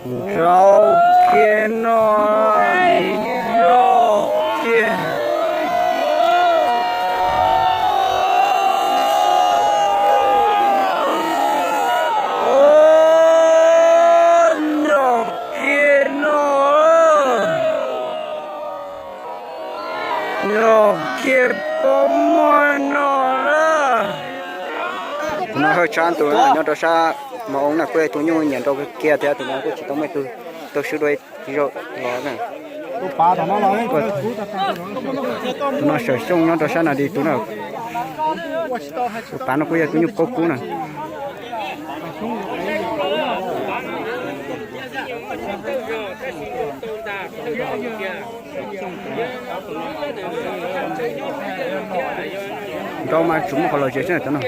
Nrov kiag no, nrov kiag. Nrov kiag no, nrov kiag pob muag no na. Tus no hawj tshaj tus nyob rau sab Mos Oo na, kuj yog tus nyuj nyiam nrau kiag thiab, tus no kuj tsis tau muaj ib tug tau swb dua ib zaug los na. Tus no Sawm Xyooj nyob rau sab Nas Dis tus na. Tus pav no kuj yog tus nyuj paub kub na. Nrau mas tsuas muaj qhov lom zem xwb tus no.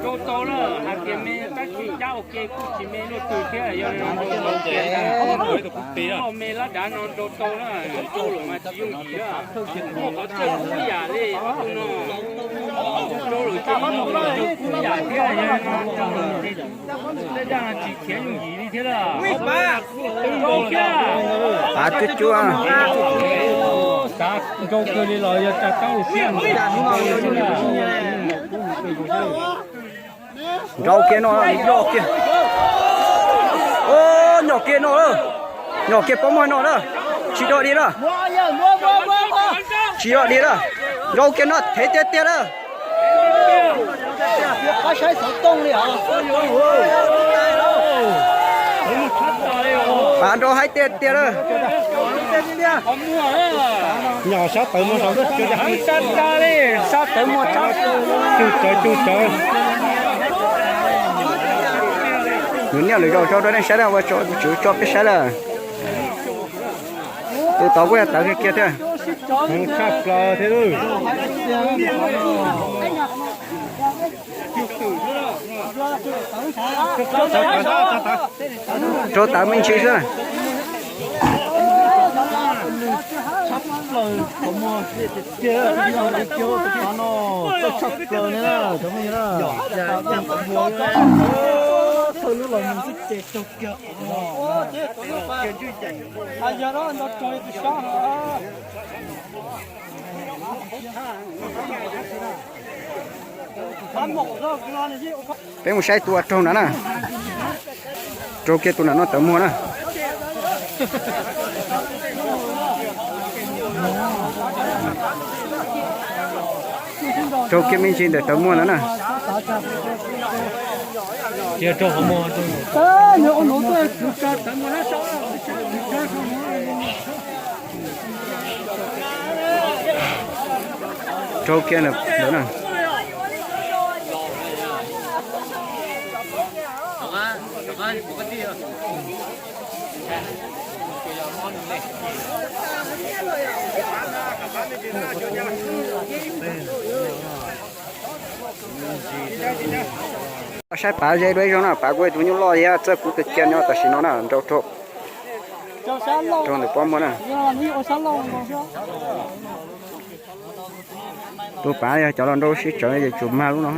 Nrau tau na, hais tias me tab sis cab ua ke kuj tsis me luaj twg thiab, yog li no nrau tau kiag. Me lab dav no nrau tau na, coj los mas tsis yooj yim na. Muaj qhov txhawj kub yam li tus no, nrau lawm ces nrau kub yam thiab, yog li no nrau lawm ces tej zaj no tsis khiav yooj yim li thiab lawm. Nrau kiag. Pav cuab cuab. Xav nrau kawg li los yog tsa taub siab. Nrau kiag no, nrau kiag. Nyom kiag no, nyom kiag pob muag no na. Tsis dog dig na. Tsis dog dig na. Nrau kiag no, thev tiag tiag na. Pav nrau haib tiag tiag na. Nyom sab tawv muag saum, sab tawv muag, cug tsawv cug tsawv. Nws niaj lwm zaus tso rau nej saib na, ua tso tsis tso peb saib lawm. Tus tod kuj yog tawv kiag kiag thiab. Tshaj plaws thiab. Rau tawv me ntsis xwb na. Peb mus saib tus uas raug no na. Raug kiag tus nam no tawv muag na. Raug kiag me ntsis ntawm tawv muag no na. Raug kiag ntawd na. Saib pav ze dua ib zaug na, pav kuj tus nyuj loj thiab txawj kub kawg kiag nyob tam sim no na, nrau rau ntawm pob muag na. Tus pav yog cov los nrau sib tsawv ces tsum mag lub no.